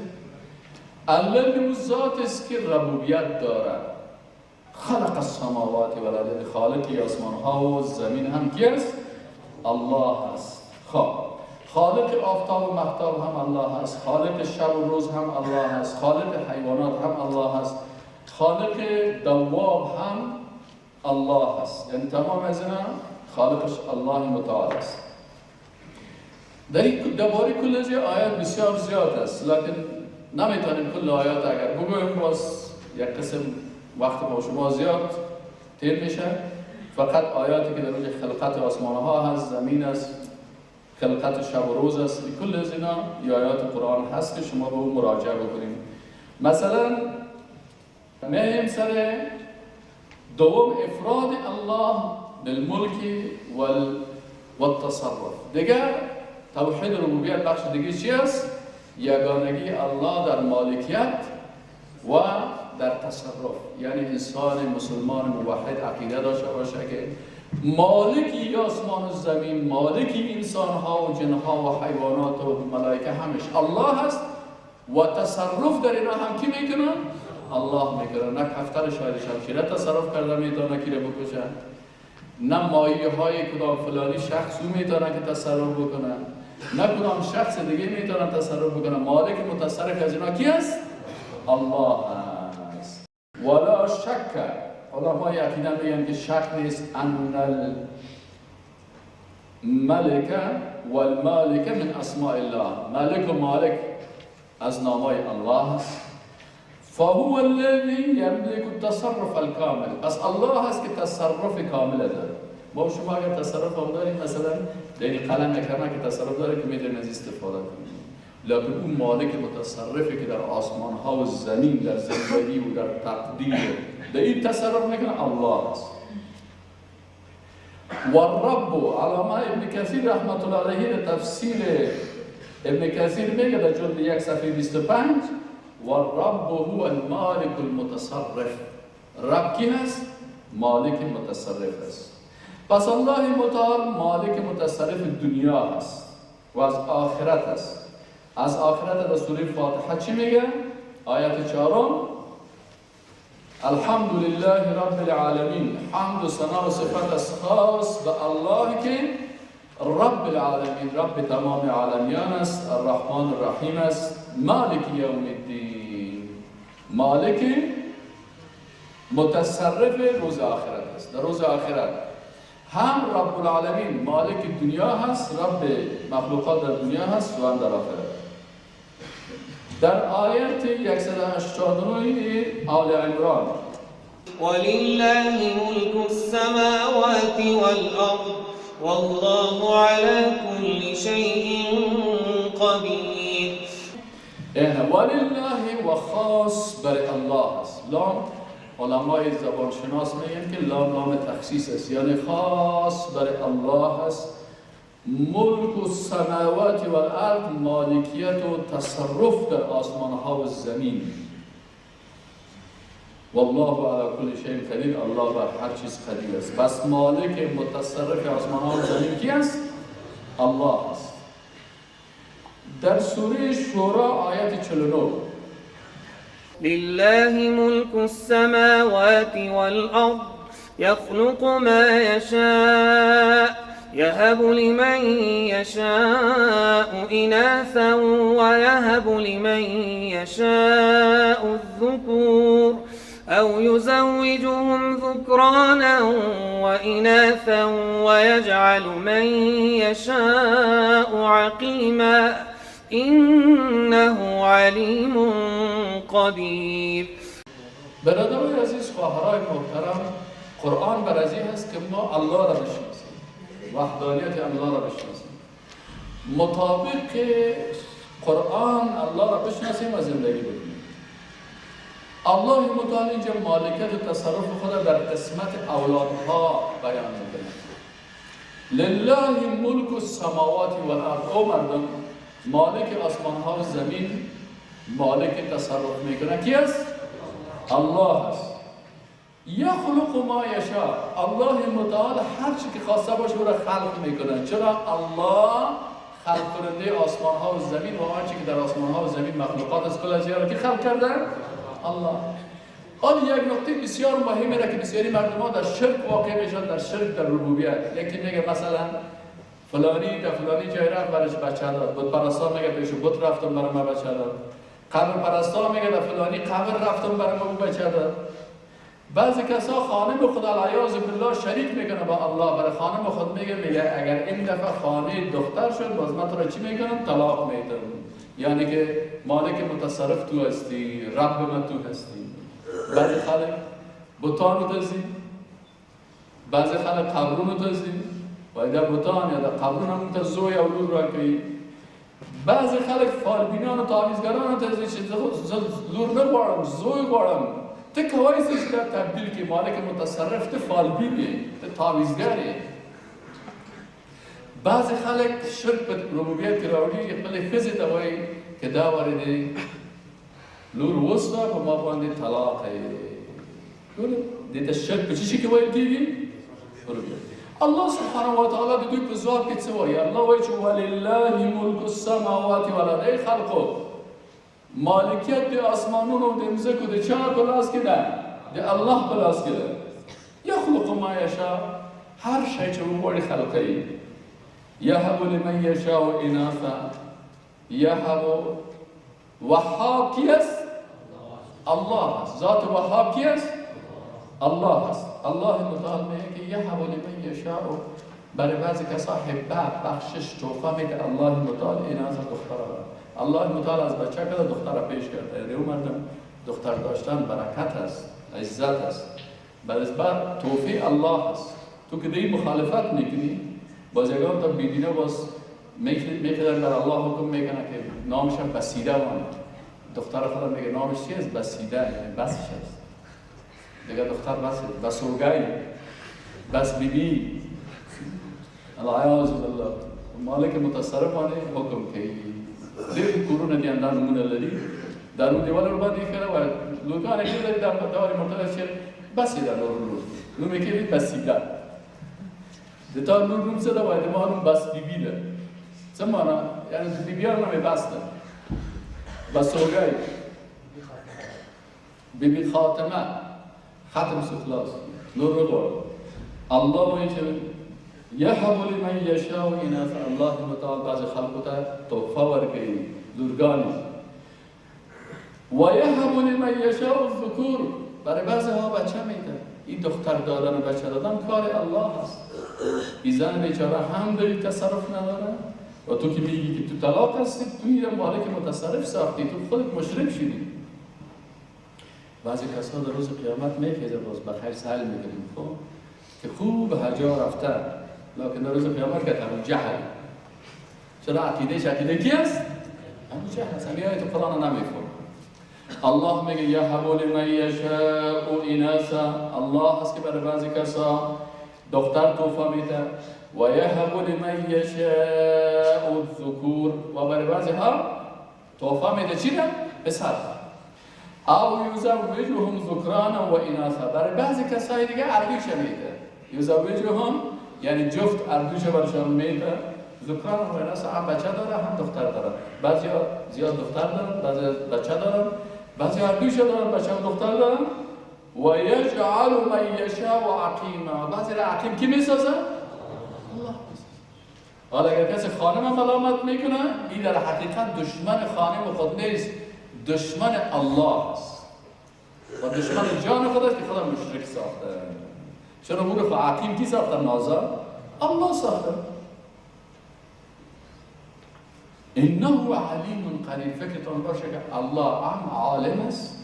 الذي ذات است که ربوبیت دارد، خلق السماوات والارض، خالق آسمان ها و زمین هم کی است؟ الله است. خب خالق آفتاب و مهتاب هم الله است، خالق شب و روز هم الله است، خالق حیوانات هم الله است، خالق دواب هم الله است. یعنی تمام از اینا خالقش الله متعال است. درباره کل از آیات بسیار زیاد است، لکن نمیتونیم کل آیات اگر بگویم باز یک قسم وقت با شما زیاد تیر میشه. فقط آیاتی که در اونجا خلقت آسمان ها هست، زمین است، خلقت شب و روز است، کل از اینا آیات قرآن هست که شما به اون مراجعه بکنیم. مثلا مهم سر دوم افراد الله بالملک والتصرف. دیگه توحید ربوبیت بخش دیگه چی است؟ یگانگی الله در مالکیت و در تصرف. یعنی انسان مسلمان موحد عقیده داشته باشه که مالکی آسمان و زمین، مالکی انسان ها و جن ها و حیوانات و ملائکه همش الله هست و تصرف در اینا هم کی میکنه؟ الله میکنه. نه کفتر شاید شمشیره تصرف کرده میتونه کی رو بکشه، نه مایه های کدام فلانی شخص او میتونه که تصرف بکنه، نه کدام شخص دیگه میتونه تصرف بکنه. مالک متصرف از اینا کی است؟ الله است. ولا شک، علمای عقیده میگن که شک نیست ان الملک والمالک من اسماء الله، ملک و مالک از نامای الله است. فهو الذي يملك التصرف الكامل. پس الله هست که تصرف کامل داره. ما شما اگر تصرف هم داریم، مثلا در این قلم نکرنا که تصرف داره که میتونیم از استفاده کنیم، لکن اون مالک متصرفی که در آسمان ها و زمین، در زندگی و در تقدیر در این تصرف میکنه الله است. و الرب، علامه ابن کثیر رحمت الله علیه در تفسیر ابن کثیر میگه در جلد 1 صفحه 25 و الرب هو المالک المتصرف. رب کی هست؟ مالک متصرف است. پس الله متعال مالک متصرف دنیا هست و از آخرت است. از آخرت در سوره فاتحه چی میگه؟ آیت 4، الحمد لله رب العالمین. حمد و ثنا و صفت از خاص به الله که رب العالمین، رب تمام عالمیان است، الرحمن الرحیم است، مالک یوم الدین، مالک متصرف روز آخرت است. در روز آخرت هم رب العالمین مالک دنیا هست، رب مخلوقات در دنیا هست و هم در آخرت. در آیت 189 آل عمران ولله ملك السماوات والأرض والله على كل شيء قدیر. ولله و خاص بر الله است. لام علمای زبانشناس میگن که لام لام تخصیص است، یعنی خاص بر الله است. ملک السماوات والارض، مالکیت و تصرف در آسمان ها و زمین. والله علی کل شیء قدیر، الله بر هر چیز قدیر است. پس مالک متصرف آسمان ها و زمین کی است؟ الله است. در سوره شورا آیت 49 لله ملك السماوات والأرض يخلق ما يشاء يهب لمن يشاء إناثا ويهب لمن يشاء الذكور أو يزوجهم ذكرانا وإناثا ويجعل من يشاء عقيما إنه علیم قدیر. برادران عزیز، خواهرای محترم، قرآن بر از این هست که ما الله را بشناسیم، وحدانیت الله را بشناسیم، مطابق قرآن الله را بشناسیم و زندگی بکنیم. الله متعال اینجا مالکیت و تصرف خود در قسمت اولادها بیان میکنه. لله ملک السماوات والارض. او مردم، مالک آسمان ها و زمین، مالک تصرف میکنه کی است؟ الله است. یخلق ما یشاء. الله متعال هر چی که خواسته باشه او را خلق میکنه. چرا؟ الله خلق کننده آسمان ها و زمین و آنچه که در آسمان ها و زمین مخلوقات است، کل از را که خلق کرده الله. حالا یک نکته بسیار مهمه را که بسیاری مردم ها در شرک واقع میشن، در شرک در ربوبیت. یکی میگه مثلا فلانی در فلانی جای رفت برش بچه داد، بت پرستا میگه پیش بت رفتم برای من بچه داد، قبر پرستا میگه در فلانی قبر رفتم برای من بچه داد. بعضی کسا خانم خود العیاذ بالله شریک میکنه با الله، برای خانم خود میگه اگر این دفعه خانه دختر شد باز من تو را چی میکنم؟ طلاق میدم. یعنی که مالک متصرف تو هستی، رب من تو هستی. بعضی خلق بتان تزی، بعضی خلق قبرونو تزی، و در بتان یا در قبرون هم تزوی او لور را کی. بعضی خلق فالبینان و تعویذگران تزی چې لور نه غواړم، زوی غواړم. ته کوای سې چې دا تبدیل کې مالک متصرف ته فالبین یې، ته تعویذګر یې. بعضی خلک شرک په ربوبیت کې راوړي، خپلې ښځې ته وایي که دا وارې دې لور وسوه په ما باندې طلاق یې. ګوره دې ته شرک په څه شي کې ویل کېږي؟ ربوبیت. الله سبحانه وتعالی د دوی په ځواب کې څه وایي؟ الله وایي چې ولله ملک السماوات والارض. ای خلقو، مالکیت د آسمانونو د مځکو د چا په لاس کې ده؟ د الله په لاس کې ده. یخلق ما یشاء، هر شی چې وغواړي خلقوي. یهب لمن یشاء اناثا، یهب. وهاب کی است؟ الله است. ذات وهاب کی است؟ الله است. الله متعال میگه که یهب لمن یشاء، برای بعضی کسا هبه، بخشش، تحفه میده الله متعال اناثا، دختر. الله متعال از بچه کرده دختر را پیش کرده. یعنی او مردم دختر داشتن برکت است، عزت است، بر توفیق الله است. تو که دی مخالفت میکنی باز یگان تا بیدینه باز میکردن بر الله حکم میکنه که نامش هم بسیده مانه. دختر خودم میگه نامش چی است؟ بسیده، یعنی بسش است دیگه. دختر بس، بسوگی، بس بیبی، العیاذ بالله. مالک متصرف مانه حکم کوي. ډېر کورونه دي همدا نمونه لري، دا نوم دیوال ور باندې کړه و لوګان یې لري، دا دورې مرتبه چې بس یې دا نور لور نوم یې کېږي بسیده. د تا نور نوم څه ده؟ وایي د ما نوم بس بیبي ده. څه معنا؟ یعنې د بیبیانو نوم یې بس ده، بسوګی، بیبي خاتمه، ختم سو، خلاص، نور نه غواړم. الله وایي چې یهب لمن یشاء اناثا، الله متعال بعضې خلکو ته تحفه ورکوي، لورګانې. و یهب لمن یشاء الذکور، برای بعضی ها بچه میده. این دختر دادن و بچه دادن کار الله است. این زن بیچاره هم داری تصرف نداره و تو که میگی که تو طلاق هستی، تو این مالک متصرف ساختی، تو خودت مشرک شدی. بعضی کسا در روز قیامت میخیزه، باز بخیر سهل میکنیم خب که خوب هجا رفته، لکن در روز قیامت که ابو جهل. چرا عقیدهش عقیده کی است؟ ابو جهل است. همین آیت قرآن نمیفهم. الله میگه یهب لمن یشاء اناثا، الله هست که برای بعضی کسا دختر تحفه میده. و یهب لمن یشاء الذکور، و برای بعضی ها تحفه میده چی ده؟ پسر. او یزوجهم ذکرانا و اناثا، برای بعضی کسای دیگه اردوش میده. یزوجهم یعنی جفت اردوش برشان میده. ذکران و اناثا، هم بچه داره هم دختر داره. بعضی زیاد دختر دارن، بعضی بچه دارن، بعضی اردوش دارن، بچه هم دختر دارن. و یجعل من یشاء عقیما، بعضی را عقیم کی میسازه؟ الله میسازه. حالا اگر کسی خانم ملامت میکنه، این در حقیقت دشمن خانم خود نیست، دشمن الله است و دشمن جان خود است که خدا مشرک ساخته. چرا او رو عقیم کی ساخته؟ نازا الله ساخته. انه علیم قدیر. فکرتان باشه که الله هم عالم است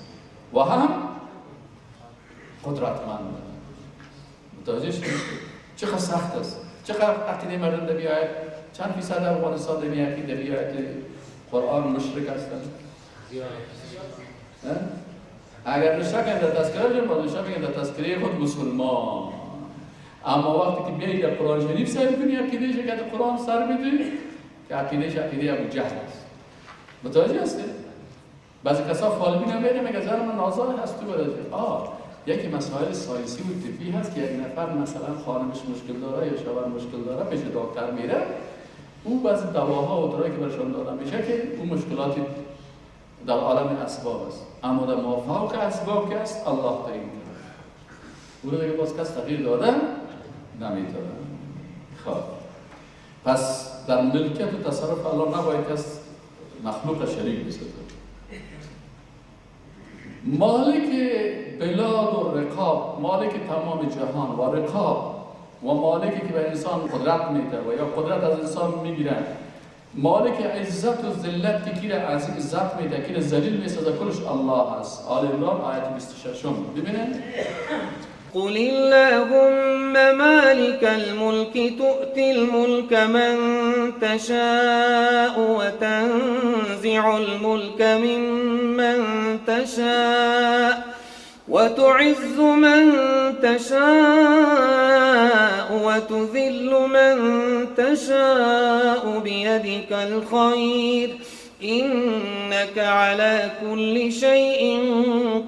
و هم قدرتمند. متوجه شدید؟ چقدر سخت است، چقدر عقیده مردم بیاید. چند فیصد افغانستان در عقیده بیاید قرآن مشرک هستند؟ اگر نشه که در تذکره بگیم، باز نشه بگیم در تذکره خود مسلمان. اما وقتی که بیایی در قرآن شریف سر میکنی، عقیدهش که قرآن سر میدی که عقیدهش عقیده ابو جهل است. متوجه هستی؟ بعضی کسا فالبین هم میگه میگه زن من نازا هست تو برای یکی مسائل ساینسی و طبی هست که یک نفر مثلا خانمش مشکل داره یا شوهر مشکل داره، پیش دکتر میره، او بعضی دواها و دارایی که برشان داده میشه که او مشکلات در عالم اسباب است، اما در مافوق اسباب که است الله تعیین کرده، او رو دیگه باز کس تغییر داده نمیتونه. خب پس در ملکیت و تصرف الله نباید کس مخلوق شریک بسازه. مالک بلاد و رقاب، مالک تمام جهان و رقاب، و مالکی که به انسان قدرت میده و یا قدرت از انسان میگیره، مالک عزت و ذلت که کی را از عزت میده، کی را ذلیل میسازه، کلش الله است. آل عمران آیت 26 ببینید. قل اللهم مالك الملك تؤتي الملك من تشاء وتنزع الملك ممن تشاء وتعز من تشاء وتذل من تشاء بيدك الخير إنك على كل شيء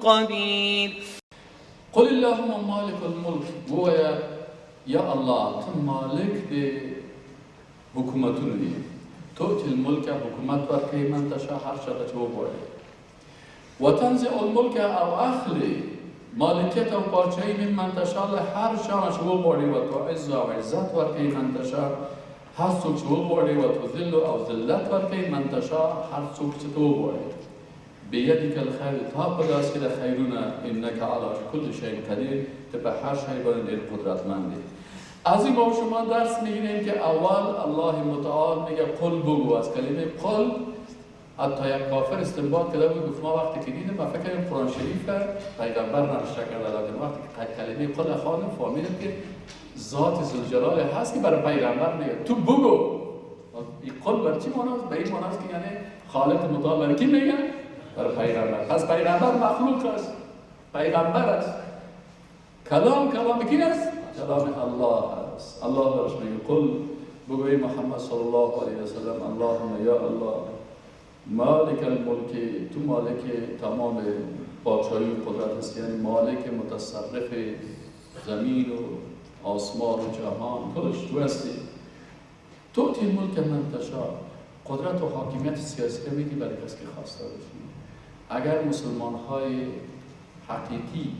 قدير. قل اللهم مالك الملك، گویا یا الله تو مالک دی حکومتونو دی، تؤتی الملک حکومت ورکوي من تشاء هر چاته چې وغواړي، وتنزع الملک او اخلي مالکیت او پاچاهي ممن تشاء له هر چا نه چې وغواړي، وتعز او عزت ورکوي من تشاء هر څوک چې وغواړي، وتذل او ذلت ورکوي من تشاء هر څوک چې ته وغواړي. بیدک الخیر، تا په لاس کې د خیرونه، انک علی کل شیء قدیر، ته په هر شی باندې ډېر قدرتمند دی. از این ما شما درس میگیریم که اول الله متعال میگه قل بگو. از کلمه قل حتی یک کافر استنباط کرده بود، گفت ما وقتی که دیدم من فکر کردم قرآن شریف پیغمبر نوشته کرده، لیکن وقتی که کلمه قل خواندم فهمیدم که ذات ذوالجلال هست که برای پیغمبر میگه تو بگو. این قل بر چی معناست؟ به این معناست که یعنی خالق متعال برای کی میگه؟ برای پیغمبر. پس پیغمبر مخلوق است، پیغمبر است. کلام کلام کی است؟ کلام الله است. الله برش میگه قل بگوی محمد صلی الله علیه و سلم، اللهم یا الله مالک الملک، تو مالک تمام پادشاهی و قدرت هستی، یعنی مالک متصرف زمین و آسمان و جهان، کلش تو هستی. تؤتی الملک من تشاء، قدرت و حاکمیت سیاسی میدی برای کسی که خواسته باشی. اگر مسلمان های حقیقی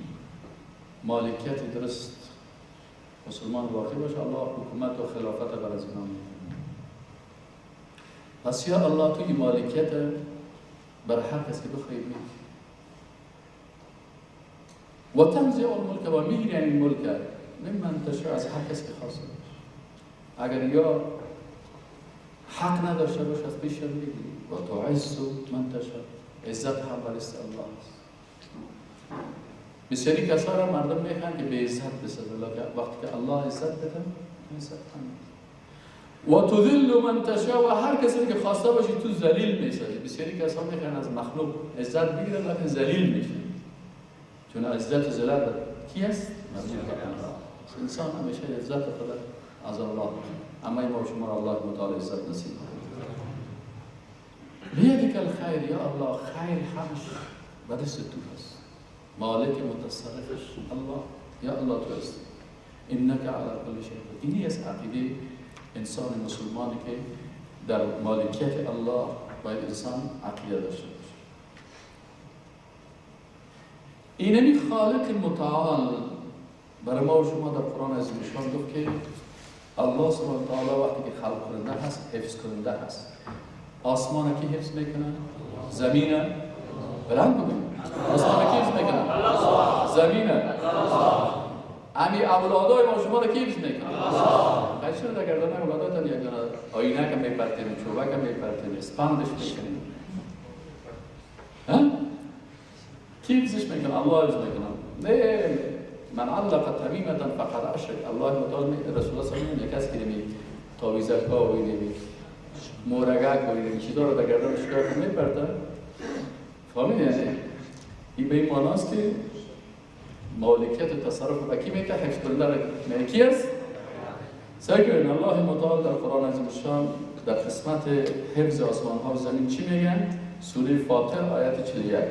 مالکیت درست مسلمان واقعی باشه، الله حکومت و خلافت بر از اینا میده. پس یا الله تو این مالکیت بر هر کسی که بخوای میدی. و تنزع الملک و میگیری یعنی ملک ممن تشاء، از هر کسی که خواسته باشه. اگر یا حق نداشته باشه از پیش میگیری. و تعز من تشاء، عزت هم برای الله است. بسیاری کسا را مردم میخوان که به عزت بسازن، وقتی که الله عزت بده عزت هم میده. و تذل من تشاء، و هر کسی که خواسته باشی تو ذلیل میسازی. بسیاری کسا میخوان از مخلوق عزت بگیرن لیکن ذلیل میشن، چون عزت و ذلت کی است؟ الله. انسان همیشه عزت خود از الله، اما ما شما را الله متعال عزت نصیب کنه. بیدک الخیر، یا الله خیر همش به دست تو هست، مالک متصرفش الله، یا الله تو هستی. انک علی کل شیء قدیر. اینی از عقیده انسان مسلمانی که در مالکیت الله باید انسان عقیده داشته باشه. اینمی خالق متعال برای ما و شما در قرآن عظیم الشان گفت که الله سبحانه و تعالی وقتی که خلق کننده هست، حفظ کننده هست. آسمان کی حفظ میکنه؟ زمین؟ بلند بگویم. آسمان کی حفظ میکنه؟ زمین؟ امی اولادای ما شما رو کی حفظ میکنه؟ الله. چرا در گردن اولاداتان یک دانه آینه که میپرتیم، چوبه که میپرتیم، اسپندش میکنیم؟ ها؟ کی حفظش میکنه؟ الله حفظ میکنه. نه، من علق تمیمة فقد اشرک. الله متعال رسول الله صلی الله علیه و آله کسی که نمی تعویذکا و نمی مورگک و نمی چیزا رو در گردن شکار میپرته. فهمیدی؟ یعنی این به این معناست که مالکیت و تصرف به کی میده؟ حفظ کننده کی است؟ سعی کنید الله متعال در قرآن عظیم الشان در قسمت حفظ آسمان ها و زمین چی میگن؟ سوره فاطر آیت 41.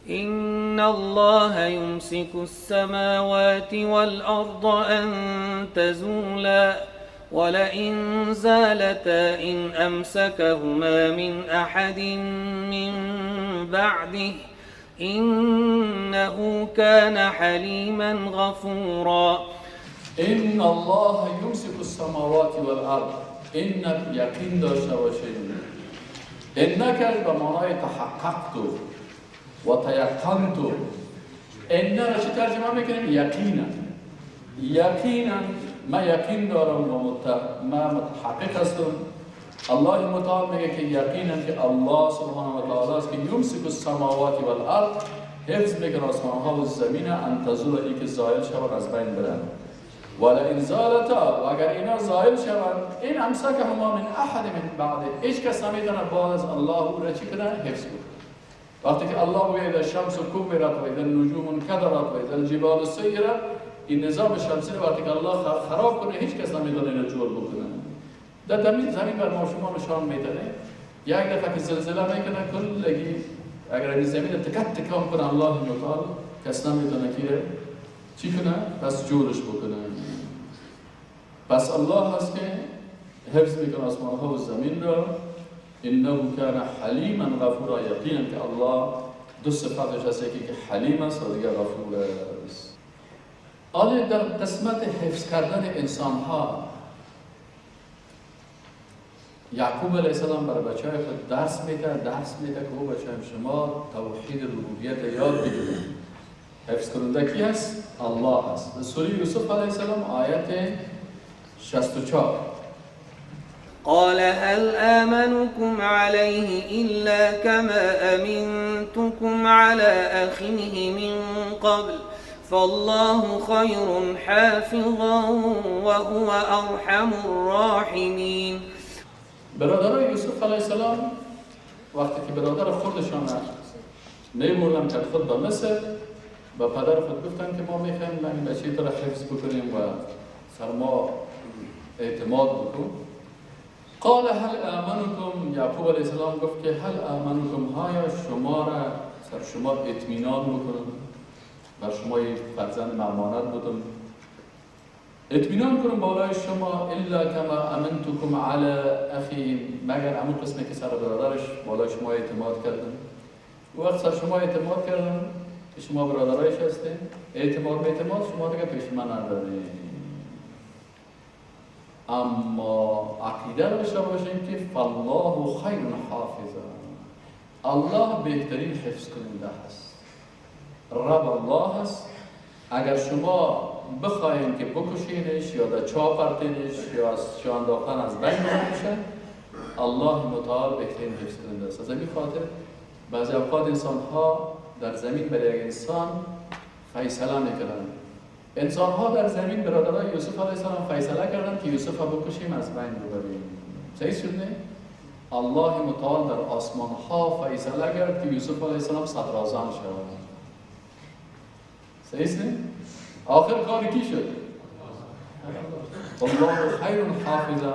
إن الله يمسك السماوات والأرض أن تزولا ولئن زالتا إن أمسكهما من أحد من بعده إنه كان حليما غفورا. إن الله يمسك السماوات والأرض. إن یقین داشته باشید. إنك به معنای تحققت، و تیقنت. ان را چی ترجمه میکنیم؟ یقینا. یقینا من یقین دارم و من متحقق هستم. الله متعال میگه که یقینا که الله سبحانه و تعالی است که یمسک السماوات والارض، حفظ میکنه آسمان ها و زمین، ان تزول، ای که زائل شوند، از بین برند. ولئن زالتا، و اگر اینا زائل شوند، این امسکهما من احد من بعد، هیچ کس نمیتونه بعد از الله او را چی کنه؟ حفظ کنه. وقتی که الله بگه اذا الشمس کورت و اذا النجوم انکدرت و اذا الجبال سیرت، این نظام شمسی رو وقتی که الله خراب کنه هیچ کس نمیتونه اینو جور بکنه. در زمین بر ما شما نشان میده. یک دفعه که زلزله میکنه کلگی، اگر این زمین تکت تکان کنه الله متعال، کس نمیتونه که چی کنه؟ پس جورش بکنه. پس الله هست که حفظ میکنه آسمان ها و زمین را. انه کان حلیما غفورا، یقینا که الله دو صفتش هست، یکی که حلیم است و دیگر غفور است. آیا در قسمت حفظ کردن انسان ها یعقوب علیه السلام برای بچه های خود درس میده، درس میده که او بچه های شما توحید ربوبیت یاد بگیرید. حفظ کننده کی هست؟ الله هست. سوره یوسف علیه السلام آیت 64. قال هل آمنكم عليه إلا كما أمنتكم على أخيه من قبل فالله خير حافظا وهو أرحم الراحمين. برادرای یوسف علیه السلام وقتی که برادر خودشان میبردن که خود به مصر، به پدر خود گفتن که ما میخوایم این بچه تو را حفظ بکنیم و سر ما اعتماد بکن. قال هل آمنکم، یعقوب علیه السلام گفت که هل آمنکم، هایا شما را سر شما اطمینان بکنم، بر شما یک فرزند امانت بودم، اطمینان کنم بالای شما، الا کما امنتکم علی اخی، مگر همون قسمی که سر برادرش بالای شما اعتماد کردم. وقت سر شما اعتماد کردم که شما برادرایش هستین، اعتماد به اعتماد شما دیگه پیش من ندارین. اما عقیده داشته باشیم که فالله خیر حافظا، الله بهترین حفظ کننده هست، رب الله هست. اگر شما بخواین که بکشینش یا در چاه پرتینش یا از چاه انداختن از بین ببرینش، الله متعال بهترین حفظ کننده است. از همین خاطر بعضی اوقات انسان ها در زمین برای یک انسان فیصله میکنند. انسان ها در زمین برادرای یوسف علیه السلام فیصله کردند که یوسف را بکشیم از بین ببریم. صحیح شد نه؟ الله متعال در آسمان ها فیصله کرد که یوسف علیه السلام صدراعظم شود. صحیح نه؟ آخر کار کی شد؟ الله خیر حافظا،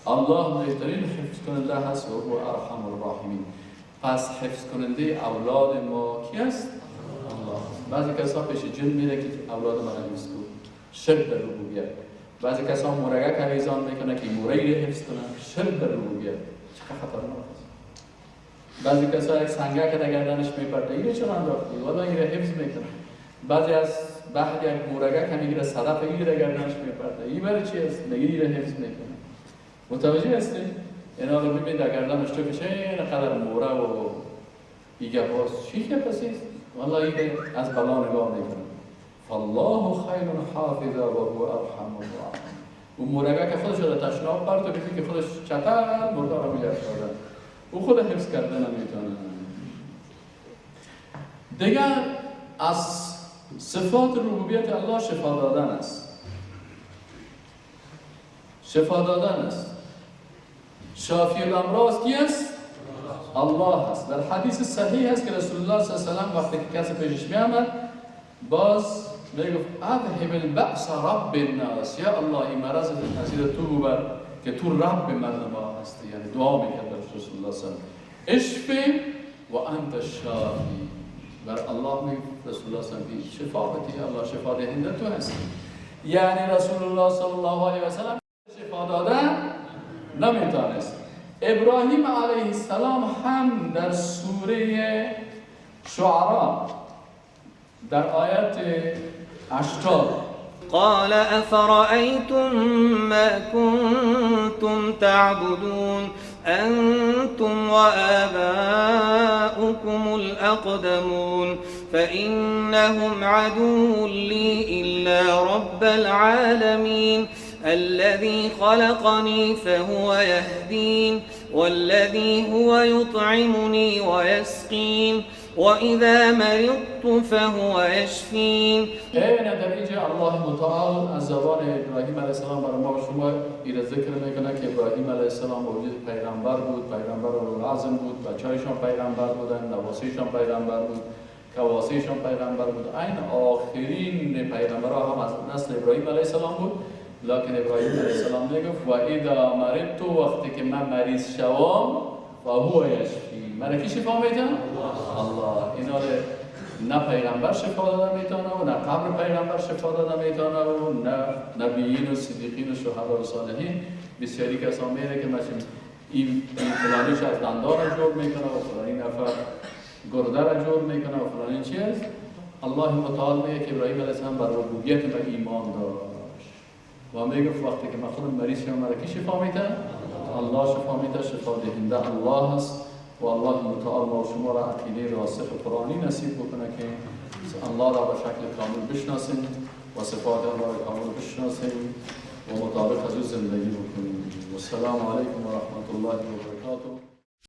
الله بهترین حفظ کننده هست و هو ارحم الراحمین. پس حفظ کننده اولاد ما کی است؟ الله. بعضی کسا پیش جن میره که اولاد من حفظ کن، شرک در ربوبیت. بعضی کسا مورگه کویزان میکنه که موره رو حفظ کنه، شرک در ربوبیت. چقدر خطرناک است. بعضی کسا یک سنگه که در گردنش میپرده، اینو چرا انداختی؟ والا این رو حفظ میکنه. بعضی از بحر یک مورگه که میگیره صدف این رو گردنش میپرده، این برای چی است؟ میگه این رو حفظ میکنه. متوجه هستی؟ اینا رو ببین در گردنش تو کشه اینقدر موره و ایگه باز چی که پس است؟ والله این از بلا نگاه میکنه. فالله خیر حافظا و هو ارحم الراحمین. اون مورگه که خودش رو تشناب پرت و که خودش چتر مردار رو می‌افتاده، او خود حفظ کرده نمیتونه. دیگر از صفات ربوبیت الله شفا دادن است. شفا دادن است. شافی الامراض کی است؟ الله است. در حدیث صحیح است که رسول الله صلی الله علیه و سلم وقتی که کسی پیشش می آمد باز میگفت اذهب البأس رب الناس، یا الله این مرض تاثیر تو ببر که تو رب مردم ها هستی. یعنی دعا میکرد رسول الله صلی الله علیه و سلم، اشفی و انت الشافی. بر الله می رسول الله صلی الله علیه و سلم شفا بده، الله شفا دهنده تو هستی. یعنی رسول الله صلی الله علیه و سلم شفا دادن نمیتونست. ابراهیم علیه السلام هم در سوره شعراء در آیت 80 قال افرأیتم ما کنتم تعبدون انتم وآباؤكم وآباؤكم الأقدمون فإنهم عدو لي إلا رب العالمين الذي خلقني فهو يهدين والذي هو يطعمني ويسقين وإذا مرضت فهو يشفين. این در اینجا الله متعال از زبان ابراهیم علیه السلام برای ما و شما این ذکر میکنه که ابراهیم علیه السلام موجود پیغمبر بود، پیغمبر اولوالعزم بود، بچه‌هایشان پیغمبر بودن، نواسیشان پیغمبر بود، کواسیشان پیغمبر بود. این آخرین پیغمبرها هم از نسل ابراهیم علیه السلام بود. لکن ابراهیم علیه السلام میگفت و اذا مرضت، وقتی که من مریض شوم فهو یشفین. من کی شفا میده؟ الله. اینا نه پیغمبر شفا داده میتونه و نه قبر پیغمبر شفا داده میتونه و نه نبیین و صدیقین و شهدا و صالحین. بسیاری کسان میره که مثلا این فلانیش از دندان جور میکنه و فلانی نفر گرده را جور میکنه و فلانی چیز. الله متعال میگه که ابراهیم علیه السلام بر ربوبیت و ایمان داشت و میگه وقتی که من خودم مریض شدم مرا کی شفا میده؟ الله شفا میده. شفا دهنده الله است و الله متعال ما شما را عقیده راسخ قرآنی نصیب بکنه که الله را به شکل کامل بشناسیم و صفات الله را کامل بشناسیم و مطابق از او زندگی بکنیم. و السلام علیکم و رحمت الله و برکاته.